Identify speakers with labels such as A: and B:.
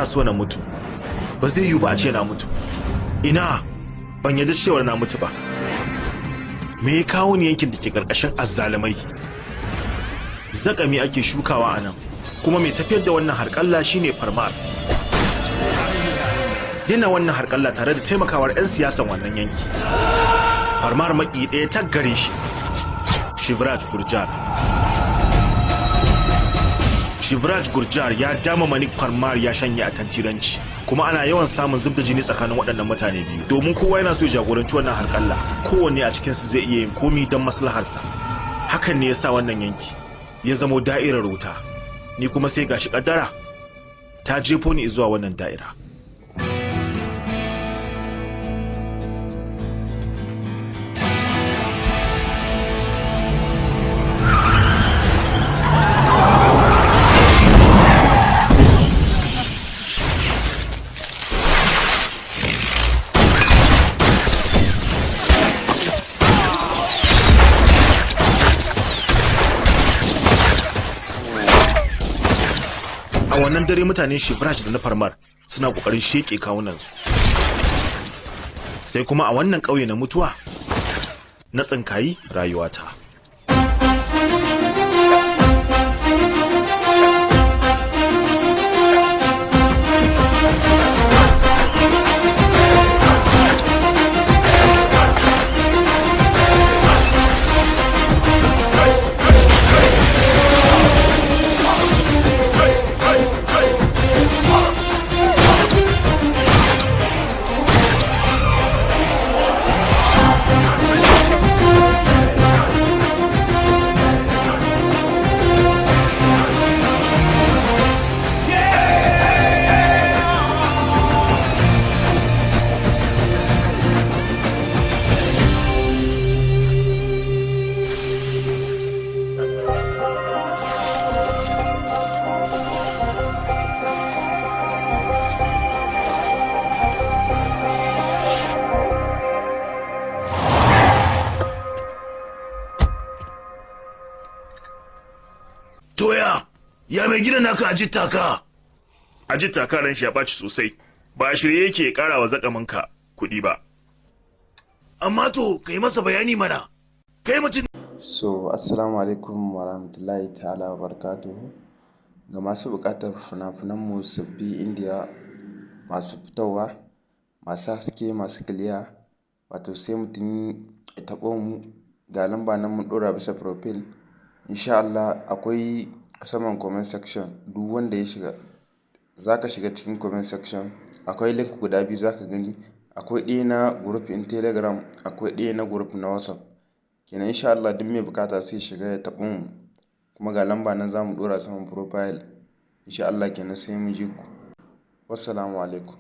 A: Na so na mutu. Ba zai yiwu ba a ce na mutu. Ina ban yarda cewar na mutu ba. Me ya kawo ni yankin da ke karkashin azzalumai? Zakami ake shukawa a nan, kuma mai tafiyar da wannan harƙalla shine Farmar. Yana wannan harƙalla tare da taimakawar 'yan siyasan wannan yanki. Farmar maki ɗaya ta gare shi, Shivraj Gurjar. Shivraj Gurjar ya dama Manik Parmar ya shanye a tantiranci, kuma ana yawan samun zub da jini tsakanin waɗannan mutane biyu, domin kowa yana so ya jagoranci wannan harƙalla. Kowanne a cikinsu zai iya yin komi don maslaharsa. Hakan ne ya sa wannan yanki ya zamo da'irar wuta. Ni kuma sai gashi kaddara ta jefo ni zuwa wannan da'ira. A wannan dare mutanen Shivraj da na Farmar suna kokarin sheke kawunansu. Sai kuma a wannan ƙauye na mutuwa na tsinkayi rayuwata.
B: Toya, ya mai gidan naka a taka?
A: A taka ran shi ya ɓaci sosai, ba a shirye yake ya ƙara wa zakaminka kuɗi ba.
B: Amma to, ka yi masa bayani mana. Kai mutum.
C: So, assalamu alaikum wa rahmatullahi ta'ala wa barakatuhu. Ga masu buƙatar fina-finanmu sabbi Indiya masu fitowa, masu haske, masu kiliya, wato sai mutum ya taɓo mu ga lamba nan mun ɗora bisa profile. Insha Allah akwai saman comment section, duk wanda ya shiga, za ka shiga cikin comment section, akwai link guda biyu za ka gani, akwai ɗaya na group in Telegram, akwai ɗaya na group na WhatsApp. Kenan insha Allah duk mai bukata sai shiga ya taɓo mu, kuma ga lamba nan za mu ɗora saman profile. Insha Allah kenan sai mun ji ku. Wassalamu alaikum.